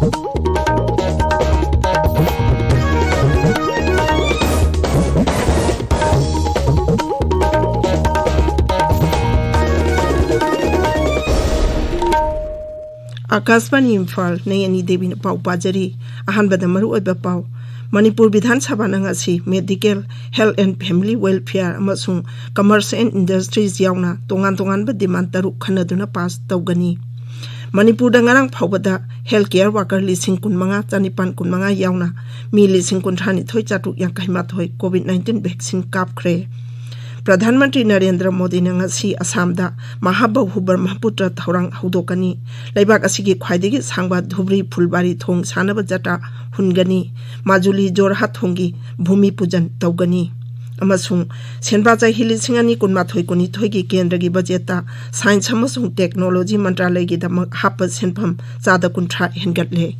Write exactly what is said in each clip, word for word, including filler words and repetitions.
ꯑꯥꯀꯥꯁꯕꯥꯅꯤ ꯏꯝꯐꯥꯜ, ꯅꯩ ꯑꯅꯤ ꯗꯦꯕꯤꯅ ꯄꯥꯎ ꯄꯥꯖꯔꯤ꯫ ꯑꯍꯥꯟꯕꯗ ꯃꯔꯨꯑꯣꯏꯕ ꯄꯥꯎ꯫ ꯃꯅꯤꯄꯨꯔ ꯕꯤꯙꯥꯟ ꯁꯚꯥꯅ ꯉꯁꯤ medical, health and family welfare ꯑꯃꯁꯨꯡ commerce and industries ꯌꯥꯎꯅ ꯇꯣꯉꯥꯟ ꯇꯣꯉꯥꯟꯕ demand ꯇꯔꯨꯛ ꯈꯟꯅꯗꯨꯅ pass ꯇꯧꯒꯅꯤ꯫ ꯃꯅꯤꯄꯨꯔꯗ ꯉꯔꯥꯡ ꯐꯥꯎꯕꯗ health care worker ꯂꯤꯁꯤꯡ ꯀꯨꯟꯃꯉꯥ ꯆꯅꯤꯄꯥꯟ ꯀꯨꯟꯃꯉꯥ ꯌꯥꯎꯅ ꯃꯤ ꯂꯤꯁꯤꯡ ꯀꯨꯟꯊ꯭ꯔꯥꯅꯤꯊꯣꯏ ꯆꯥꯇ꯭ꯔꯨꯛ ꯌꯥꯡꯈꯩ ꯃꯥꯊꯣꯏ COVID nineteen vaccine ꯀꯥꯞꯈ꯭ꯔꯦ꯫ Pradhan Mantri Narendra ꯃꯣꯗꯤꯅ ꯉꯁꯤ ꯑꯁꯥꯝꯗ ꯃꯍꯥꯕꯍꯨ ꯕ꯭ꯔꯍ꯭ꯃꯄꯨꯇ꯭ꯔ ꯊꯧꯔꯥꯡ ꯍꯧꯗꯣꯛꯀꯅꯤ꯫ ꯂꯩꯕꯥꯛ ꯑꯁꯤꯒꯤ ꯈ꯭ꯋꯥꯏꯗꯒꯤ ꯁꯥꯡꯕ ꯙꯨꯕ꯭ꯔꯤ ꯐꯨꯜꯕꯥꯔꯤ ꯊꯣꯡ ꯁꯥꯟꯅꯕ ꯖꯇ꯭ꯔꯥ ꯍꯨꯟꯒꯅꯤ꯫ ꯃꯥꯖꯨꯂꯤ ꯖꯣꯔꯍꯥꯠ ꯊꯣꯡꯒꯤ ꯚꯨꯃꯤ ꯄꯨꯖꯟ ꯇꯧꯒꯅꯤ꯫ ꯑꯃꯁꯨꯡ ꯁꯦꯟꯕꯥ ꯆꯍꯤ ꯂꯤꯁꯤꯡ ꯑꯅꯤ ꯀꯨꯟꯃꯥꯊꯣꯏ ꯀꯨꯟꯅꯤꯊꯣꯏꯒꯤ ꯀꯦꯟꯗ꯭ꯔꯒꯤ ꯕꯖꯦꯠꯇ science ꯑꯃꯁꯨꯡ technology ꯃꯟꯇ꯭ꯔꯥꯂꯌꯒꯤꯗꯃꯛ ꯍꯥꯞꯄ ꯁꯦꯟꯐꯝ ꯆꯥꯗ ꯀꯨꯟꯊ꯭ꯔꯥ ꯍꯦꯟꯒꯠꯂꯦ꯫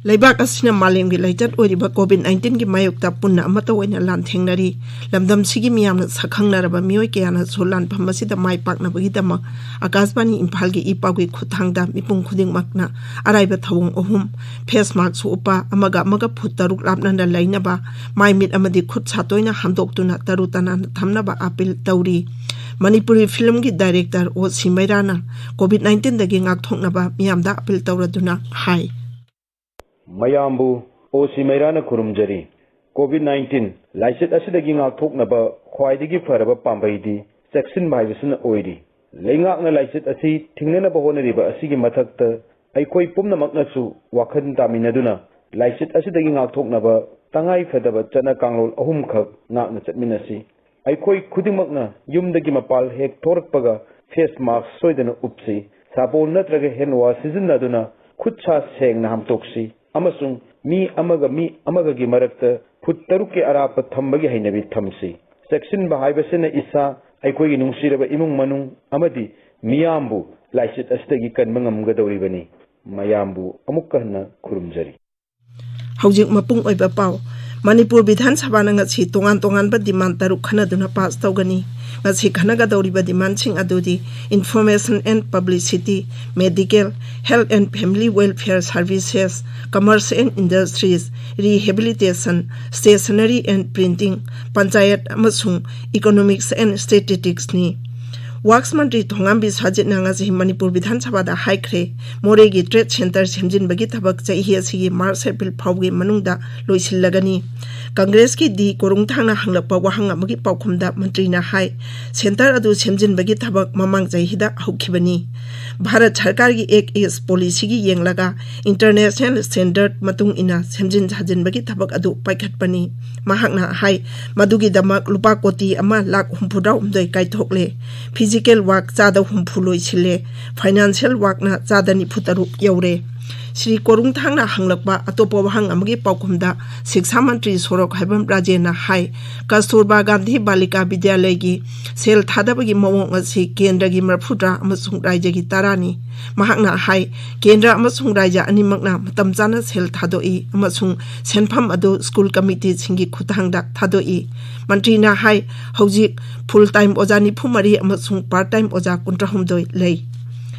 ꯂꯩꯕꯥꯛ ꯑꯁꯤꯅ ꯃꯥꯂꯦꯝꯒꯤ ꯂꯥꯏꯆꯠ ꯑꯣꯏꯔꯤꯕ COVID nineteenꯒꯤ ꯃꯥꯌꯣꯛꯇ ꯄꯨꯟꯅ ꯑꯃꯠꯇ ꯑꯣꯏꯅ ꯂꯥꯟꯊꯦꯡꯅꯔꯤ꯫ ꯂꯝꯗꯝꯁꯤꯒꯤ ꯃꯤꯌꯥꯝꯅ ꯁꯛꯈꯪꯅꯔꯕ ꯃꯤꯑꯣꯏ ꯀꯌꯥꯅꯁꯨ ꯂꯥꯟꯐꯝ ꯑꯁꯤꯗ ꯃꯥꯏ ꯄꯥꯛꯅꯕꯒꯤꯗꯃꯛ ꯑꯥꯀꯥꯁꯕꯥꯅꯤ ꯏꯝꯐꯥꯜꯒꯤ ꯏ ꯄꯥꯎꯒꯤ ꯈꯨꯠꯊꯥꯡꯗ ꯃꯤꯄꯨꯝ ꯈꯨꯗꯤꯡꯃꯛꯅ ꯑꯔꯥꯏꯕ ꯊꯧꯑꯣꯡ ꯑꯍꯨꯝ: face mask ꯎꯞꯄ, ꯑꯃꯒ ꯑꯃꯒ ꯐꯨꯠ ꯇꯔꯨꯛ ꯂꯥꯞꯅꯅ ꯂꯩꯅꯕ, ꯃꯥꯏ ꯃꯤꯠ ꯑꯃꯗꯤ ꯈꯨꯠ ꯁꯥ ꯇꯣꯏꯅ ꯍꯥꯝꯗꯣꯛꯇꯨꯅ ꯇꯔꯨ ꯇꯅꯥꯟꯅ ꯊꯝꯅꯕ appeal ꯇꯧꯔꯤ꯫ ꯃꯅꯤꯄꯨꯔꯤ filmꯒꯤ director ꯑꯣ ꯁꯤ ꯃꯩꯔꯥꯅ COVID nineteenꯗꯒꯤ ꯉꯥꯛꯊꯣꯛꯅꯕ ꯃꯤꯌꯥꯝꯗ appeal ꯇꯧꯔꯗꯨꯅ ꯍꯥꯏ꯫ ꯃꯌꯥꯝꯕꯨ ꯑꯣ ꯁꯤ ꯃꯩꯔꯥꯅ ꯈꯨꯔꯨꯝꯖꯔꯤ꯫ COVID nineteen ꯂꯥꯏꯆꯠ ꯑꯁꯤꯗꯒꯤ ꯉꯥꯛꯊꯣꯛꯅꯕ ꯈ꯭ꯋꯥꯏꯗꯒꯤ ꯐꯔꯕ ꯄꯥꯝꯕꯩꯗꯤ ꯆꯦꯛꯁꯤꯟꯕ ꯍꯥꯏꯕꯁꯤꯅ ꯑꯣꯏꯔꯤ꯫ ꯂꯩꯉꯥꯛꯅ ꯂꯥꯏꯆꯠ ꯑꯁꯤ ꯊꯤꯡꯅꯅꯕ ꯍꯣꯠꯅꯔꯤꯕ ꯑꯁꯤꯒꯤ ꯃꯊꯛꯇ ꯑꯩꯈꯣꯏ ꯄꯨꯝꯅꯃꯛꯅꯁꯨ ꯋꯥꯈꯜ ꯇꯥꯃꯤꯟꯅꯗꯨꯅ ꯂꯥꯏꯆꯠ ꯑꯁꯤꯗꯒꯤ ꯉꯥꯛꯊꯣꯛꯅꯕ ꯇꯉꯥꯏ ꯐꯗꯕ ꯆꯠꯅ ꯀꯥꯡꯂꯣꯟ ꯑꯍꯨꯝꯈꯛ ꯉꯥꯛꯅ ꯆꯠꯃꯤꯟꯅꯁꯤ꯫ ꯑꯩꯈꯣꯏ ꯈꯨꯗꯤꯡꯃꯛꯅ ꯌꯨꯝꯗꯒꯤ ꯃꯄꯥꯜ ꯍꯦꯛ ꯊꯣꯔꯛꯄꯒ face mask ꯁꯣꯏꯗꯅ ꯎꯞꯁꯤ꯫ ꯁꯥꯄꯣꯟ ꯅꯠꯇ꯭ꯔꯒ hand wash ꯁꯤꯖꯤꯟꯅꯗꯨꯅ ꯈꯨꯠ ꯁꯥ ꯁꯦꯡꯅ ꯍꯥꯝꯇꯣꯛꯁꯤ ꯑꯃꯁꯨꯡ ꯃꯤ ꯑꯃꯒ ꯃꯤ ꯑꯃꯒꯒꯤ ꯃꯔꯛꯇ ꯐꯨꯠ ꯇꯔꯨꯛꯀꯤ ꯑꯔꯥꯞꯄ ꯊꯝꯕꯒꯤ ꯍꯩꯅꯕꯤ ꯊꯝꯁꯤ꯫ ꯆꯦꯛꯁꯤꯟꯕ ꯍꯥꯏꯕꯁꯤꯅ ꯏꯁꯥ, ꯑꯩꯈꯣꯏꯒꯤ ꯅꯨꯡꯁꯤꯔꯕ ꯏꯃꯨꯡ ꯃꯅꯨꯡ ꯑꯃꯗꯤ ꯃꯤꯌꯥꯝꯕꯨ ꯂꯥꯏꯆꯠ ꯑꯁꯤꯗꯒꯤ ꯀꯟꯕ ꯉꯝꯒꯗꯧꯔꯤꯕꯅꯤ꯫ ꯃꯌꯥꯝꯕꯨ ꯑꯃꯨꯛꯀ ꯍꯟꯅ ꯈꯨꯔꯨꯝꯖꯔꯤ꯫ ꯍꯧꯖꯤꯛ ꯃꯄꯨꯡ ꯑꯣꯏꯕ ꯄꯥꯎ꯫ ꯃꯅꯤꯄꯨꯔ ꯕꯤꯙꯥꯟ ꯁꯚꯥꯅ ꯉꯁꯤ ꯇꯣꯉꯥꯟ ꯇꯣꯉꯥꯟꯕ demand ꯇꯔꯨꯛ ꯈꯟꯅꯗꯨꯅ pass ꯇꯧꯒꯅꯤ꯫ ꯉꯁꯤ ꯈꯟꯅꯒꯗꯧꯔꯤꯕ demandꯁꯤꯡ ꯑꯗꯨꯗꯤ information and publicity, medical, health and family welfare services, commerce and industries, rehabilitation, stationery and printing, panchayat ꯑꯃꯁꯨꯡ economics and statisticsꯅꯤ꯫ ꯋꯥꯛꯁ ꯃꯟꯇ꯭ꯔꯤ ꯊꯣꯉꯥꯝ ꯕꯤꯁ꯭ꯋꯥꯖꯤꯠꯅ ꯉꯁꯤ ꯃꯅꯤꯄꯨꯔ ꯕꯤꯙꯥꯟ ꯁꯚꯥꯗ ꯍꯥꯏꯈ꯭ꯔꯦ, ꯃꯣꯔꯦꯒꯤ trade centre ꯁꯦꯝꯖꯤꯟꯕꯒꯤ ꯊꯕꯛ ꯆꯍꯤ ꯑꯁꯤꯒꯤ ꯃꯥꯔꯆ ꯑꯦꯄ꯭ꯔꯤꯜ ꯐꯥꯎꯒꯤ ꯃꯅꯨꯡꯗ ꯂꯣꯏꯁꯤꯜꯂꯒꯅꯤ꯫ ꯀꯪꯒ꯭ꯔꯦꯁꯀꯤ ꯗꯤ ꯀꯣꯔꯨꯡꯊꯥꯡꯅ ꯍꯪꯂꯛꯄ ꯋꯥꯍꯪ ꯑꯃꯒꯤ ꯄꯥꯎꯈꯨꯝꯗ ꯃꯟꯇ꯭ꯔꯤꯅ ꯍꯥꯏ, centre ꯑꯗꯨ ꯁꯦꯝꯖꯤꯟꯕꯒꯤ ꯊꯕꯛ ꯃꯃꯥꯡ ꯆꯍꯤꯗ ꯍꯧꯈꯤꯕꯅꯤ꯫ ꯚꯥꯔꯠ ꯁꯔꯀꯥꯔꯒꯤ Act East policyꯒꯤ ꯌꯦꯡꯂꯒ international standard ꯃꯇꯨꯡ ꯏꯟꯅ ꯁꯦꯝꯖꯤꯟ ꯁꯥꯖꯤꯟꯕꯒꯤ ꯊꯕꯛ ꯑꯗꯨ ꯄꯥꯏꯈꯠꯄꯅꯤ꯫ ꯃꯍꯥꯛꯅ ꯍꯥꯏ, ꯃꯗꯨꯒꯤꯗꯃꯛ ꯂꯨꯄꯥ ꯀꯣꯇꯤ ꯑꯃ ꯂꯥꯈ ꯍꯨꯝꯐꯨꯇꯔꯥꯍꯨꯝꯗꯣꯏ ꯀꯥꯏꯊꯣꯛꯂꯦ꯫ Physical work ꯆꯥꯗ ꯍꯨꯝꯐꯨ ꯂꯣꯏꯁꯤꯜꯂꯦ꯫ Financial workꯅ ꯆꯥꯗ ꯅꯤꯐꯨꯇꯔꯨꯛ ꯌꯧꯔꯦ꯫ ꯁ꯭ꯔꯤ ꯀꯣꯔꯨꯡꯊꯥꯡꯅ ꯍꯪꯂꯛꯄ ꯑꯇꯣꯞꯄ ꯋꯥꯍꯪ ꯑꯃꯒꯤ ꯄꯥꯎꯈꯨꯝꯗ ꯁꯤꯛꯁꯥ ꯃꯟꯇ꯭ꯔꯤ ꯁꯣꯔꯣꯛ ꯍꯥꯏꯕꯝ ꯔꯥꯖꯦꯟꯅ ꯍꯥꯏ, ꯀꯁꯇꯨꯔꯕꯥ ꯒꯥꯟꯙꯤ ꯕꯥꯂꯤꯀꯥ ꯕꯤꯗ꯭ꯌꯥꯂꯌꯒꯤ ꯁꯦꯜ ꯊꯥꯗꯕꯒꯤ ꯃꯑꯣꯡ ꯑꯁꯤ ꯀꯦꯟꯗ꯭ꯔꯒꯤ ꯃꯔꯐꯨꯇꯔꯥ ꯑꯃꯁꯨꯡ ꯔꯥꯏꯖ꯭ꯌꯒꯤ ꯇꯔꯥꯅꯤ꯫ ꯃꯍꯥꯛꯅ ꯍꯥꯏ, ꯀꯦꯟꯗ꯭ꯔ ꯑꯃꯁꯨꯡ ꯔꯥꯏꯖ꯭ꯌ ꯑꯅꯤꯃꯛꯅ ꯃꯇꯝ ꯆꯥꯅ ꯁꯦꯜ ꯊꯥꯗꯣꯛꯏ ꯑꯃꯁꯨꯡ ꯁꯦꯟꯐꯝ ꯑꯗꯨ ꯁ꯭ꯀꯨꯜ ꯀꯃꯤꯇꯤꯁꯤꯡꯒꯤ ꯈꯨꯠꯊꯥꯡꯗ ꯊꯥꯗꯣꯛꯏ꯫ ꯃꯟꯇ꯭ꯔꯤꯅ ꯍꯥꯏ, ꯍꯧꯖꯤꯛ full time ꯑꯣꯖꯥ ꯅꯤꯐꯨ ꯃꯔꯤ ꯑꯃꯁꯨꯡ part time ꯑꯣꯖꯥ ꯀꯨꯟꯊ꯭ꯔꯥꯍꯨꯝꯗꯣꯏ ꯂꯩ꯫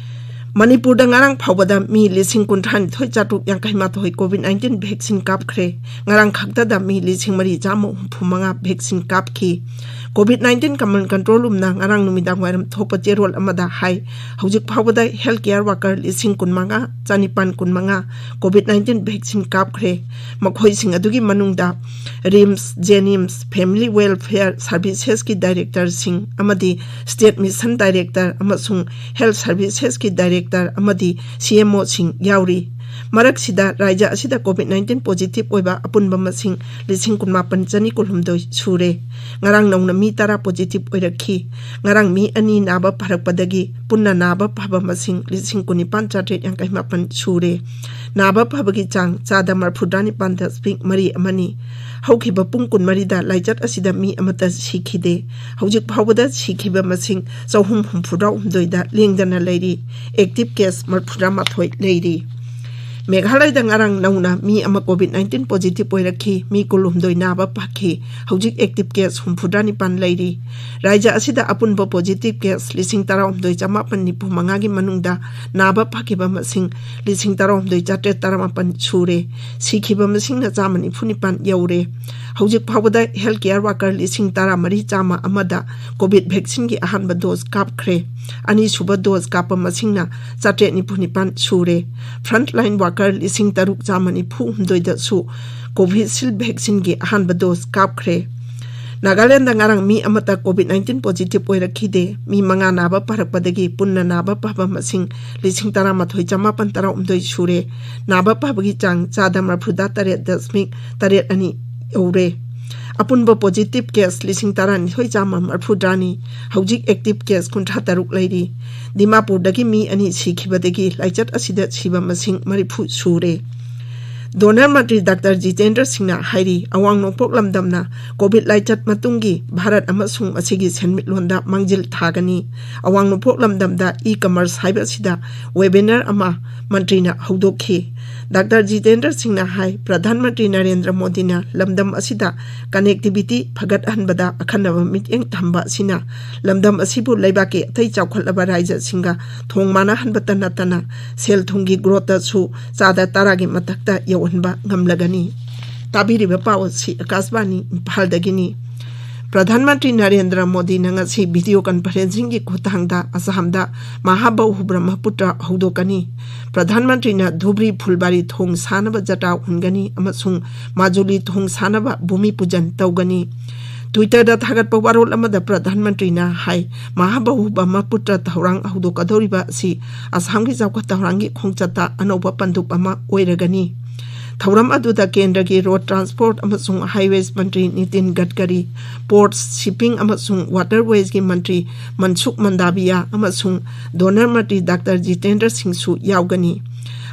ꯃꯅꯤꯄꯨꯔꯗ ꯉꯔꯥꯡ ꯐꯥꯎꯕꯗ ꯃꯤ ꯂꯤꯁꯤꯡ ꯀꯨꯟꯊ꯭ꯔꯥꯅꯤꯊꯣꯏ ꯆꯥꯇ꯭ꯔꯨꯛ ꯌꯥꯡꯈꯩ ꯃꯥꯊꯣꯏ COVID nineteen vaccine ꯀꯥꯞꯈ꯭ꯔꯦ꯫ ꯉꯔꯥꯡ ꯈꯛꯇꯗ ꯃꯤ ꯂꯤꯁꯤꯡ ꯃꯔꯤ ꯆꯥꯝꯃ ꯍꯨꯝꯐꯨ ꯃꯉꯥ vaccine ꯀꯥꯞꯈꯤ꯫ COVID nineteen command control roomꯅ ꯉꯔꯥꯡ ꯅꯨꯃꯤꯗꯥꯡ ꯋꯥꯏꯔꯝ ꯊꯣꯛꯄ ꯆꯦꯔꯣꯜ ꯑꯃꯗ ꯍꯥꯏ, ꯍꯧꯖꯤꯛ ꯐꯥꯎꯕꯗ health care worker ꯂꯤꯁꯤꯡ ꯀꯨꯟꯃꯉꯥ ꯆꯅꯤꯄꯥꯟ ꯀꯨꯟꯃꯉꯥ COVID nineteen vaccine ꯀꯥꯞꯈ꯭ꯔꯦ꯫ ꯃꯈꯣꯏꯁꯤꯡ ꯑꯗꯨꯒꯤ ꯃꯅꯨꯡꯗ RIMS, JNIMS, Family Welfare Servicesꯀꯤ directorꯁꯤꯡ ꯑꯃꯗꯤ state mission director ꯑꯃꯁꯨꯡ health servicesꯀꯤ director ꯑꯃꯗꯤ CMOꯁꯤꯡ ꯌꯥꯎꯔꯤ꯫ ꯃꯔꯛꯁꯤꯗ ꯔꯥꯏꯖ꯭ꯌ ꯑꯁꯤꯗ COVID nineteen positive ꯑꯣꯏꯕ ꯑꯄꯨꯟꯕ ꯃꯁꯤꯡ ꯂꯤꯁꯤꯡ ꯀꯨꯟꯃꯥꯄꯟ ꯆꯅꯤ ꯀꯨꯟꯍꯨꯝꯗꯣꯏ ꯁꯨꯔꯦ꯫ ꯉꯔꯥꯡ ꯅꯧꯅ ꯃꯤ ꯇꯔꯥ positive ꯑꯣꯏꯔꯛꯈꯤ꯫ ꯉꯔꯥꯡ ꯃꯤ ꯑꯅꯤ ꯅꯥꯕ ꯐꯔꯛꯄꯗꯒꯤ ꯄꯨꯟꯅ ꯅꯥꯕ ꯐꯕ ꯃꯁꯤꯡ ꯂꯤꯁꯤꯡ ꯀꯨꯟꯅꯤꯄꯥꯟ ꯆꯥꯇ꯭ꯔꯦꯠ ꯌꯥꯡꯈꯩ ꯃꯥꯄꯟ ꯁꯨꯔꯦ꯫ ꯅꯥꯕ ꯐꯕꯒꯤ ꯆꯥꯡ ꯆꯥꯗ ꯃꯔꯐꯨꯇꯔꯥ ꯅꯤꯄꯥꯟ ꯗꯁꯃꯤꯛ ꯃꯔꯤ ꯑꯃꯅꯤ꯫ ꯍꯧꯈꯤꯕ ꯄꯨꯡ ꯀꯨꯟꯃꯔꯤꯗ ꯂꯥꯏꯆꯠ ꯑꯁꯤꯗ ꯃꯤ ꯑꯃꯠꯇ ꯁꯤꯈꯤꯗꯦ꯫ ꯍꯧꯖꯤꯛ ꯐꯥꯎꯕꯗ ꯁꯤꯈꯤꯕ ꯃꯁꯤꯡ ꯆꯍꯨꯝ ꯍꯨꯝꯐꯨꯇꯔꯥꯍꯨꯝꯗꯣꯏꯗ ꯂꯦꯡꯗꯅ ꯂꯩꯔꯤ꯫ Active case ꯃꯔꯐꯨꯇꯔꯥꯃꯥꯊꯣꯏ ꯂꯩꯔꯤ꯫ ꯃꯦꯘꯥꯂꯌꯗ ꯉꯔꯥꯡ ꯅꯧꯅ ꯃꯤ ꯑꯃ COVID nineteen positive ꯑꯣꯏꯔꯛꯈꯤ꯫ ꯃꯤ ꯀꯨꯟꯍꯨꯝꯗꯣꯏ ꯅꯥꯕ ꯐꯈꯤ꯫ ꯍꯧꯖꯤꯛ active case ꯍꯨꯝꯐꯨꯇꯔꯥ ꯅꯤꯄꯥꯟ ꯂꯩꯔꯤ꯫ ꯔꯥꯖ꯭ꯌ ꯑꯁꯤꯗ ꯑꯄꯨꯟꯕ positive case ꯂꯤꯁꯤꯡ ꯇꯔꯥꯍꯨꯝꯗꯣꯏ ꯆꯃꯥꯄꯟ ꯅꯤꯐꯨ ꯃꯉꯥꯒꯤ ꯃꯅꯨꯡꯗ ꯅꯥꯕ ꯐꯈꯤꯕ ꯃꯁꯤꯡ ꯂꯤꯁꯤꯡ ꯇꯔꯥꯍꯨꯝꯗꯣꯏ ꯆꯥꯇ꯭ꯔꯦꯠ ꯇꯔꯥꯃꯥꯄꯟ ꯁꯨꯔꯦ꯫ ꯁꯤꯈꯤꯕ ꯃꯁꯤꯡꯅ ꯆꯥꯝꯃ ꯅꯤꯐꯨ ꯅꯤꯄꯥꯟ ꯌꯧꯔꯦ꯫ ꯍꯧꯖꯤꯛ ꯐꯥꯎꯕꯗ health care worker ꯂꯤꯁꯤꯡ ꯇꯔꯥꯃꯔꯤ ꯆꯥꯝꯃ ꯑꯃꯗ COVID vaccine ꯒꯤ ꯑꯍꯥꯟꯕ dose ꯀꯥꯞꯈ꯭ꯔꯦ꯫ ꯑꯅꯤꯁꯨꯕ dose ꯀꯥꯞꯄ ꯃꯁꯤꯡꯅ ꯆꯥꯇ꯭ꯔꯦꯠ ꯅꯤꯐꯨ ꯅꯤꯄꯥꯟ ꯁꯨꯔꯦ꯫ Frontline worker ꯂꯤꯁꯤꯡ ꯇꯔꯨꯛ ꯆꯥꯝꯃ ꯅꯤꯐꯨ ꯍꯨꯝꯗꯣꯏꯗꯁꯨ Covishield vaccine ꯒꯤ ꯑꯍꯥꯟꯕ dose ꯀꯥꯞꯈ꯭ꯔꯦ꯫ ꯅꯥꯒꯥꯂꯦꯟꯗ ꯉꯔꯥꯡ ꯃꯤ ꯑꯃꯠꯇ COVID nineteen positive ꯑꯣꯏꯔꯛꯈꯤꯗꯦ꯫ ꯃꯤ ꯃꯉꯥ ꯅꯥꯕ ꯐꯔꯛꯄꯗꯒꯤ ꯄꯨꯟꯅ ꯅꯥꯕ ꯐꯕ ꯃꯁꯤꯡ ꯂꯤꯁꯤꯡ ꯇꯔꯥꯃꯥꯊꯣꯏ ꯆꯃꯥꯄꯟ ꯇꯔꯥꯍꯨꯝꯗꯣꯏ ꯁꯨꯔꯦ꯫ ꯅꯥꯕ ꯐꯕꯒꯤ ꯆꯥꯡ ꯆꯥꯗ ꯃꯔꯐꯨꯇꯔꯥ ꯇꯔꯦꯠ ꯗꯁꯃꯤꯛ ꯇꯔꯦꯠ ꯑꯅꯤ ꯌꯧꯔꯦ꯫ ꯑꯄꯨꯟꯕ positive case ꯂꯤꯁꯤꯡ ꯇꯔꯥꯅꯤꯊꯣꯏ ꯆꯥꯝꯃ ꯃꯔꯐꯨꯇꯔꯥꯅꯤ꯫ ꯍꯧꯖꯤꯛ active case ꯀꯨꯟꯊ꯭ꯔꯥ ꯇꯔꯨꯛ ꯂꯩꯔꯤ꯫ ꯗꯤꯃꯥꯄꯨꯔꯗꯒꯤ ꯃꯤ ꯑꯅꯤ ꯁꯤꯈꯤꯕꯗꯒꯤ ꯂꯥꯏꯆꯠ ꯑꯁꯤꯗ ꯁꯤꯕ ꯃꯁꯤꯡ ꯃꯔꯤꯐꯨ ꯁꯨꯔꯦ꯫ ꯗꯣꯅꯔ ꯃꯟꯇ꯭ꯔꯤ ꯗꯥꯛꯇꯔ ꯖꯤꯇꯦꯟꯗ꯭ꯔ ꯁꯤꯡꯅ ꯍꯥꯏꯔꯤ, ꯑꯋꯥꯡ ꯅꯣꯡꯄꯣꯛ ꯂꯝꯗꯝꯅ COVID ꯂꯥꯏꯆꯠ ꯃꯇꯨꯡꯒꯤ ꯚꯥꯔꯠ ꯑꯃꯁꯨꯡ ꯃꯁꯤꯒꯤ ꯁꯦꯟꯃꯤꯠꯂꯣꯟꯗ ꯃꯥꯡꯖꯤꯜ ꯊꯥꯒꯅꯤ꯫ ꯑꯋꯥꯡ ꯅꯣꯡꯄꯣꯛ ꯂꯝꯗꯝꯗ e-commerce ꯍꯥꯏꯕ ꯑꯁꯤꯗ webinar ꯑꯃ ꯃꯟꯇ꯭ꯔꯤꯅ ꯍꯧꯗꯣꯛꯈꯤ꯫ ꯗꯥꯛꯇꯔ ꯖꯤꯇꯦꯟꯗ꯭ꯔ ꯁꯤꯡꯅ ꯍꯥꯏ, ꯄ꯭ꯔꯙꯥꯟ ꯃꯟꯇ꯭ꯔꯤ ꯅꯔꯦꯟꯗ꯭ꯔ ꯃꯣꯗꯤꯅ ꯂꯝꯗꯝ ꯑꯁꯤꯗ connectivity ꯐꯒꯠꯍꯟꯕꯗ ꯑꯈꯟꯅꯕ ꯃꯤꯠꯌꯦꯡ ꯊꯝꯕ ꯑꯁꯤꯅ ꯂꯝꯗꯝ ꯑꯁꯤꯕꯨ ꯂꯩꯕꯥꯛꯀꯤ ꯑꯇꯩ ꯆꯥꯎꯈꯠꯂꯕ ꯔꯥꯖ꯭ꯌꯁꯤꯡꯒ ꯊꯣꯡ ꯃꯥꯟꯅꯍꯟꯕꯇ ꯅꯠꯇꯅ ꯁꯦꯜ ꯊꯨꯝꯒꯤ growth ꯇꯁꯨ ꯆꯥꯗ ꯇꯔꯥꯒꯤ ꯃꯊꯛꯇ ꯌꯧꯍꯟꯕ ꯉꯝꯂꯒꯅꯤ꯫ ꯇꯥꯕꯤꯔꯤꯕ ꯄꯥꯎ ꯑꯁꯤ ꯑꯀꯥꯁꯕꯥꯅꯤ ꯏꯝꯐꯥꯜꯗꯒꯤꯅꯤ꯫ ꯄ꯭ꯔꯙꯥꯟ ꯃꯟꯇ꯭ꯔꯤ ꯅꯔꯦꯟꯗ꯭ꯔ ꯃꯣꯗꯤꯅ ꯉꯁꯤ video conferencing ꯒꯤ ꯈꯨꯠꯊꯥꯡꯗ ꯑꯁꯥꯝꯗ ꯃꯍꯥꯕꯥꯍꯨ ꯕ꯭ꯔꯍ꯭ꯃꯄꯨꯇ꯭ꯔ ꯍꯧꯗꯣꯛꯀꯅꯤ꯫ ꯄ꯭ꯔꯙꯥꯟ ꯃꯟꯇ꯭ꯔꯤꯅ ꯙꯨꯕ꯭ꯔꯤ ꯐꯨꯜꯕꯥꯔꯤ ꯊꯣꯡ ꯁꯥꯅꯕ ꯖꯇ꯭ꯔꯥ ꯍꯨꯟꯒꯅꯤ ꯑꯃꯁꯨꯡ ꯃꯥꯖꯨꯂꯤ ꯊꯣꯡ ꯁꯥꯅꯕ ꯚꯨꯃꯤ ꯄꯨꯖꯟ ꯇꯧꯒꯅꯤ꯫ Twitter ꯗ ꯊꯥꯒꯠꯄ ꯋꯥꯔꯣꯜ ꯑꯃꯗ ꯄ꯭ꯔꯙꯥꯟ ꯃꯟꯇ꯭ꯔꯤꯅ ꯍꯥꯏ, ꯃꯍꯥꯕꯥꯍꯨ ꯕ꯭ꯔꯍ꯭ꯃꯄꯨꯇ꯭ꯔ ꯊꯧꯔꯥꯡ ꯍꯧꯗꯣꯛꯀꯗꯧꯔꯤꯕ ꯑꯁꯤ ꯑꯁꯥꯝꯒꯤ ꯆꯥꯎꯈꯠ ꯊꯧꯔꯥꯡꯒꯤ ꯈꯣꯡꯆꯠꯇ ꯑꯅꯧꯕ ꯄꯟꯗꯨꯞ ꯑꯃ ꯑꯣꯏꯔꯒꯅꯤ꯫ ꯊꯧꯔꯝ ꯑꯗꯨꯗ ꯀꯦꯟꯗ꯭ꯔꯒꯤ road transport ꯑꯃꯁꯨꯡ highways ꯃꯟꯇ꯭ꯔꯤ ꯅꯤꯇꯤꯟ ꯒꯗꯀꯔꯤ, ports, shipping ꯑꯃꯁꯨꯡ waterways ꯀꯤ ꯃꯟꯇ꯭ꯔꯤ ꯃꯟꯁꯨꯈ ꯃꯟꯗꯥꯕꯤꯌꯥ ꯑꯃꯁꯨꯡ ꯗꯣꯅꯔ ꯃꯟꯇ꯭ꯔꯤ ꯗꯥꯛꯇꯔ ꯖꯤꯇꯦꯟꯗ꯭ꯔ ꯁꯤꯡꯁꯨ ꯌꯥꯎꯒꯅꯤ꯫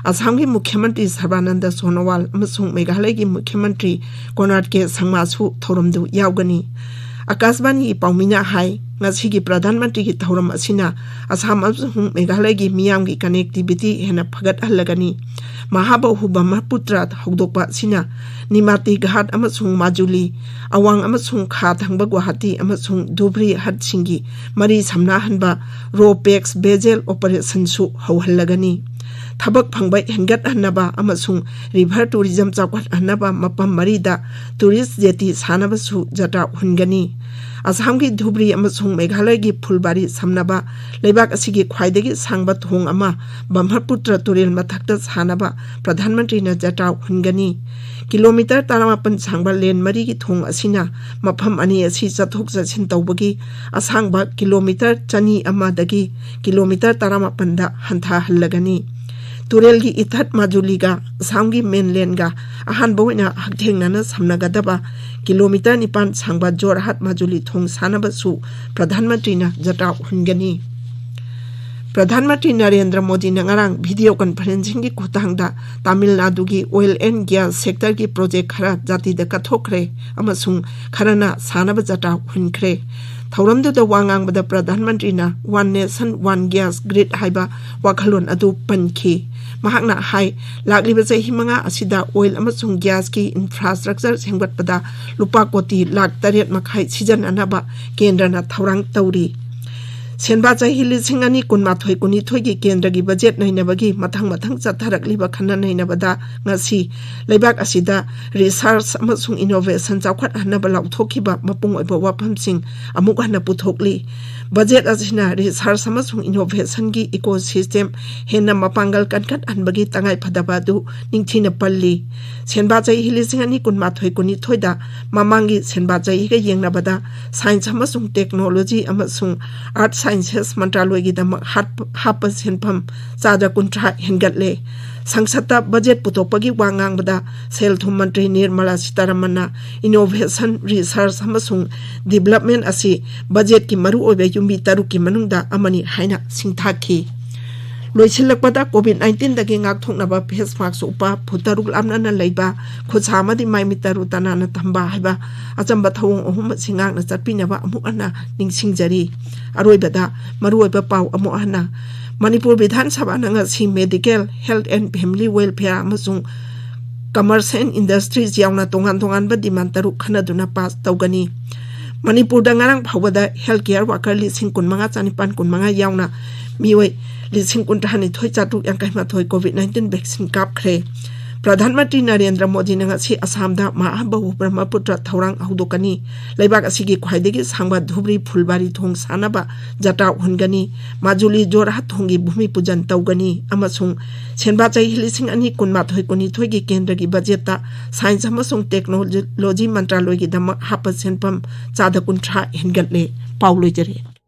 ꯑꯁꯥꯝꯒꯤ ꯃꯨꯈ꯭ꯌ ꯃꯟꯇ꯭ꯔꯤ ꯁꯔꯕꯥꯅꯟꯗ ꯁꯣꯅꯣꯋꯥꯜ ꯑꯃꯁꯨꯡ ꯃꯦꯘꯥꯂꯌꯒꯤ ꯃꯨꯈ꯭ꯌ ꯃꯟꯇ꯭ꯔꯤ ꯀꯣꯅꯥꯔꯗ ꯀꯦ ꯁꯪꯃꯥꯁꯨ ꯊꯧꯔꯝꯗꯨ ꯌꯥꯎꯒꯅꯤ꯫ ꯑꯀꯥꯁꯕꯥꯅꯤꯒꯤ ꯄꯥꯎꯃꯤꯅ ꯍꯥꯏ, ꯉꯁꯤꯒꯤ ꯄ꯭ꯔꯙꯥꯟ ꯃꯟꯇ꯭ꯔꯤꯒꯤ ꯊꯧꯔꯝ ꯑꯁꯤꯅ ꯑꯁꯥꯝ ꯑꯃꯁꯨꯡ ꯃꯦꯘꯥꯂꯌꯒꯤ ꯃꯤꯌꯥꯝꯒꯤ connectivity ꯍꯦꯟꯅ ꯐꯒꯠꯍꯜꯂꯒꯅꯤ꯫ ꯃꯍꯥꯕꯥꯍꯨ ꯕ꯭ꯔꯍꯃꯄꯨꯇ꯭ꯔ ꯍꯧꯗꯣꯛꯄ ꯑꯁꯤꯅ ꯅꯤꯃꯥꯇꯤ ꯘꯥꯠ ꯑꯃꯁꯨꯡ ꯃꯥꯖꯨꯂꯤ, ꯑꯋꯥꯡ ꯑꯃꯁꯨꯡ ꯈꯥ ꯊꯪꯕ ꯒꯨꯋꯥꯍꯥꯇꯤ ꯑꯃꯁꯨꯡ ꯙꯨꯕ꯭ꯔꯤ ꯍꯠꯁꯤꯡꯒꯤ ꯃꯔꯤ ꯁꯝꯅꯍꯟꯕ RoPax Bezel operationꯁꯨ ꯍꯧꯍꯜꯂꯒꯅꯤ꯫ ꯊꯕꯛ ꯐꯪꯕ ꯍꯦꯟꯒꯠꯍꯟꯅꯕ ꯑꯃꯁꯨꯡ river tourism ꯆꯥꯎꯈꯠꯍꯟꯅꯕ ꯃꯐꯝ ꯃꯔꯤꯗ tourist jetty ꯁꯥꯅꯕꯁꯨ ꯖꯇ꯭ꯔꯥ ꯍꯨꯟꯒꯅꯤ꯫ ꯑꯁꯥꯝꯒꯤ ꯙꯨꯕ꯭ꯔꯤ ꯑꯃꯁꯨꯡ ꯃꯦꯘꯥꯂꯌꯒꯤ ꯐꯨꯜꯕꯥꯔꯤ ꯁꯝꯅꯕ ꯂꯩꯕꯥꯛ ꯑꯁꯤꯒꯤ ꯈ꯭ꯋꯥꯏꯗꯒꯤ ꯁꯥꯡꯕ ꯊꯣꯡ ꯑꯃ ꯕ꯭ꯔꯍꯃꯄꯨꯇ꯭ꯔ ꯇꯨꯔꯦꯜ ꯃꯊꯛꯇ ꯁꯥꯅꯕ ꯄ꯭ꯔꯙꯥꯟ ꯃꯟꯇ꯭ꯔꯤꯅ ꯖꯇ꯭ꯔꯥ ꯍꯨꯟꯒꯅꯤ꯫ ꯀꯤꯂꯣꯃꯤꯇꯔ ꯇꯔꯥꯃꯥꯄꯟ ꯁꯥꯡꯕ ꯂꯦꯟ ꯃꯔꯤꯒꯤ ꯊꯣꯡ ꯑꯁꯤꯅ ꯃꯐꯝ ꯑꯅꯤ ꯑꯁꯤ ꯆꯠꯊꯣꯛ ꯆꯠꯁꯤꯟ ꯇꯧꯕꯒꯤ ꯑꯁꯥꯡꯕ ꯀꯤꯂꯣꯃꯤꯇꯔ ꯆꯅꯤ ꯑꯃꯗꯒꯤ ꯀꯤꯂꯣꯃꯤꯇꯔ ꯇꯔꯥꯃꯥꯄꯟꯗ ꯍꯟꯊꯍꯜꯂꯒꯅꯤ꯫ ꯇꯨꯔꯦꯜꯒꯤ ꯏꯊꯠ ꯃꯥꯖꯨꯂꯤꯒ ꯑꯁꯥꯝꯒꯤ mainlandꯒ ꯑꯍꯥꯟꯕ ꯑꯣꯏꯅ ꯍꯛꯊꯦꯡꯅꯅ ꯁꯝꯅꯒꯗꯕ ꯀꯤꯂꯣꯃꯤꯇꯔ ꯅꯤꯄꯥꯟ ꯁꯥꯡꯕ ꯖꯣꯔꯍꯥꯠ ꯃꯥꯖꯨꯂꯤ ꯊꯣꯡ ꯁꯥꯅꯕꯁꯨ ꯄ꯭ꯔꯙꯥꯟ ꯃꯟꯇ꯭ꯔꯤꯅ ꯖꯇ꯭ꯔꯥ ꯍꯨꯟꯒꯅꯤ꯫ ꯄ꯭ꯔꯙꯥꯟ ꯃꯟꯇ꯭ꯔꯤ ꯅꯔꯦꯟꯗ꯭ꯔ ꯃꯣꯗꯤꯅ ꯉꯔꯥꯡ video conferencingꯒꯤ ꯈꯨꯠꯊꯥꯡꯗ ꯇꯥꯃꯤꯜ ꯅꯥꯗꯨꯒꯤ oil and gas sectorꯒꯤ project ꯈꯔ ꯖꯥꯇꯤꯗ ꯀꯠꯊꯣꯛꯈ꯭ꯔꯦ ꯑꯃꯁꯨꯡ ꯈꯔꯅ ꯁꯥꯅꯕ ꯖꯇ꯭ꯔꯥ ꯍꯨꯟꯈ꯭ꯔꯦ꯫ ꯊꯧꯔꯝꯗꯨꯗ ꯋꯥ ꯉꯥꯡꯕꯗ ꯄ꯭ꯔꯙꯥꯟ ꯃꯟꯇ꯭ꯔꯤꯅ One Nation One Gas Grid ꯍꯥꯏꯕ ꯋꯥꯈꯜꯂꯣꯟ ꯑꯗꯨ ꯄꯟꯈꯤ꯫ ꯃꯍꯥꯛꯅ ꯍꯥꯏ, ꯂꯥꯛꯂꯤꯕ ꯆꯍꯤ ꯃꯉꯥ ꯑꯁꯤꯗ oil ꯑꯃꯁꯨꯡ gasꯀꯤ infrastructure ꯁꯦꯝꯒꯠꯄꯗ ꯂꯨꯄꯥ ꯀꯣꯇꯤ ꯂꯥꯈ ꯇꯔꯦꯠ ꯃꯈꯥꯏ ꯁꯤꯖꯤꯟꯅꯅꯕ ꯀꯦꯟꯗ꯭ꯔꯅ ꯊꯧꯔꯥꯡ ꯇꯧꯔꯤ꯫ ꯁꯦꯟꯕꯥ ꯆꯍꯤ ꯂꯤꯁꯤꯡ ꯑꯅꯤ ꯀꯨꯟꯃꯥꯊꯣꯏ ꯀꯨꯟꯅꯤꯊꯣꯏꯒꯤ ꯀꯦꯟꯗ꯭ꯔꯒꯤ ꯕꯖꯦꯠ ꯅꯩꯅꯕꯒꯤ ꯃꯊꯪ ꯃꯊꯪ ꯆꯠꯊꯔꯛꯂꯤꯕ ꯈꯟꯅ ꯅꯩꯅꯕꯗ ꯉꯁꯤ ꯂꯩꯕꯥꯛ ꯑꯁꯤꯗ research ꯑꯃꯁꯨꯡ innovation ꯆꯥꯎꯈꯠꯍꯟꯅꯕ ꯂꯥꯎꯊꯣꯛꯈꯤꯕ ꯃꯄꯨꯡ ꯑꯣꯏꯕ ꯋꯥꯐꯝꯁꯤꯡ ꯑꯃꯨꯛ ꯍꯟꯅ ꯄꯨꯊꯣꯛꯂꯤ꯫ ꯕꯖꯦꯠ ꯑꯁꯤꯅ research ꯑꯃꯁꯨꯡ innovationꯒꯤ ecosystem ꯍꯦꯟꯅ ꯃꯄꯥꯡꯒꯜ ꯀꯟꯈꯠꯍꯟꯕꯒꯤ ꯇꯉꯥꯏꯐꯗꯕ ꯑꯗꯨ ꯅꯤꯡꯊꯤꯅ ꯄꯜꯂꯤ꯫ ꯁꯦꯟꯕꯥ ꯆꯍꯤ ꯂꯤꯁꯤꯡ ꯑꯅꯤ ꯀꯨꯟꯃꯥꯊꯣꯏ ꯀꯨꯟꯅꯤꯊꯣꯏꯗ ꯃꯃꯥꯡꯒꯤ ꯁꯦꯟꯕꯥ ꯆꯍꯤꯒ ꯌꯦꯡꯅꯕꯗ science ꯑꯃꯁꯨꯡ technology ꯑꯃꯁꯨꯡ earth sciences ꯃꯟꯇ꯭ꯔꯥꯂꯣꯏꯒꯤꯗꯃꯛ ꯍꯥꯠꯄ-, ꯍꯥꯞꯄ ꯁꯦꯟꯐꯝ ꯆꯥꯗ ꯀꯨꯟꯊ꯭ꯔꯥ ꯍꯦꯟꯒꯠꯂꯦ꯫ ꯁꯪꯁꯠꯇ ꯕꯖꯦꯠ ꯄꯨꯊꯣꯛꯄꯒꯤ ꯋꯥ ꯉꯥꯡꯕꯗ ꯁꯦꯜ ꯊꯨꯝ ꯃꯟꯇ꯭ꯔꯤ ꯅꯤꯔꯃꯂꯥ ꯁꯤꯇꯥꯔꯥꯃꯟꯅ innovation, research ꯑꯃꯁꯨꯡ development ꯑꯁꯤ ꯕꯖꯦꯠꯀꯤ ꯃꯔꯨꯑꯣꯏꯕ ꯌꯨꯝꯕꯤ ꯇꯔꯨꯛꯀꯤ ꯃꯅꯨꯡꯗ ꯑꯃꯅꯤ ꯍꯥꯏꯅ ꯁꯤꯡꯊꯥꯈꯤ꯫ ꯂꯣꯏꯁꯤꯜꯂꯛꯄꯗ, ꯀꯣꯚꯤꯗ ꯅꯥꯏꯟꯇꯤꯟꯗꯒꯤ ꯉꯥꯛꯊꯣꯛꯅꯕ ꯐꯦꯁ ꯃꯥꯛꯁ ꯎꯞꯄ, ꯐꯨꯠ ꯇꯔꯨꯛ ꯂꯥꯞꯅꯅ ꯂꯩꯕ, ꯈꯨꯠ ꯁꯥ ꯑꯃꯗꯤ ꯃꯥꯏ ꯃꯤꯠ ꯇꯔꯨ ꯇꯅꯥꯟꯅ ꯊꯝꯕ ꯍꯥꯏꯕ ꯑꯆꯝꯕ ꯊꯧꯑꯣꯡ ꯑꯍꯨꯝ ꯑꯁꯤ ꯉꯥꯛꯅ ꯆꯠꯄꯤꯅꯕ ꯑꯃꯨꯛ ꯍꯟꯅ ꯅꯤꯡꯁꯤꯡꯖꯔꯤ꯫ ꯑꯔꯣꯏꯕꯗ, ꯃꯔꯨꯑꯣꯏꯕ ꯄꯥꯎ ꯑꯃꯨꯛ ꯍꯟꯅ꯫ ꯃꯅꯤꯄꯨꯔ ꯕꯤꯙꯥꯟ ꯁꯚꯥꯅ ꯉꯁꯤ medical, health and family welfare ꯑꯃꯁꯨꯡ commerce and industries ꯌꯥꯎꯅ ꯇꯣꯉꯥꯟ ꯇꯣꯉꯥꯟꯕ demand ꯇꯔꯨꯛ ꯈꯟꯅꯗꯨꯅ ꯄꯥꯁ ꯇꯧꯒꯅꯤ꯫ ꯃꯅꯤꯄꯨꯔꯗ ꯉꯔꯥꯡ ꯐꯥꯎꯕꯗ health care worker ꯂꯤꯁꯤꯡ ꯀꯨꯟꯃꯉꯥ ꯆꯥꯅꯤꯄꯥꯟ ꯀꯨꯟꯃꯉꯥ ꯌꯥꯎꯅ ꯃꯤꯑꯣꯏ ꯂꯤꯁꯤꯡ ꯀꯨꯟꯊ꯭ꯔꯥꯅꯤꯊꯣꯏ ꯆꯥꯇ꯭ꯔꯨꯛ ꯌꯥꯡꯈꯩ ꯃꯥꯊꯣꯏ COVID nineteen vaccine ꯀꯥꯞꯈ꯭ꯔꯦ꯫ Pradhan Mantri Narendra ꯃꯣꯗꯤꯅ ꯉꯁꯤ ꯑꯁꯥꯝꯗ ꯃꯍꯥꯕꯍꯨ ꯕ꯭ꯔꯍ꯭ꯃꯄꯨꯇ꯭ꯔ ꯊꯧꯔꯥꯡ ꯍꯧꯗꯣꯛꯀꯅꯤ꯫ ꯂꯩꯕꯥꯛ ꯑꯁꯤꯒꯤ ꯈ꯭ꯋꯥꯏꯗꯒꯤ ꯁꯥꯡꯕ ꯙꯨꯕ꯭ꯔꯤ ꯐꯨꯜꯕꯥꯔꯤ ꯊꯣꯡ ꯁꯥꯟꯅꯕ ꯖꯇ꯭ꯔꯥ ꯎꯍꯟꯒꯅꯤ꯫ ꯃꯥꯖꯨꯂꯤ ꯖꯣꯔꯍꯥꯠ ꯊꯣꯡꯒꯤ ꯚꯨꯃꯤ ꯄꯨꯖꯟ ꯇꯧꯒꯅꯤ ꯑꯃꯁꯨꯡ ꯁꯦꯟꯕꯥ ꯆꯍꯤ ꯂꯤꯁꯤꯡ ꯑꯅꯤ ꯀꯨꯟꯃꯥꯊꯣꯏ ꯀꯨꯟꯅꯤꯊꯣꯏꯒꯤ ꯀꯦꯟꯗ꯭ꯔꯒꯤ ꯕꯖꯦꯠꯇ ꯁꯥꯏꯟꯁ ꯑꯃꯁꯨꯡ ꯇꯦꯛꯅꯣꯂꯣꯖꯤ ꯃꯟꯇ꯭ꯔꯥꯂꯣꯏꯒꯤꯗꯃꯛ ꯍꯥꯞꯄ ꯁꯦꯟꯐꯝ ꯆꯥꯗ ꯀꯨꯟꯊ꯭ꯔꯥ ꯍꯦꯟꯒꯠꯂꯦ꯫ ꯄꯥꯎ ꯂꯣꯏꯖꯔꯦ꯫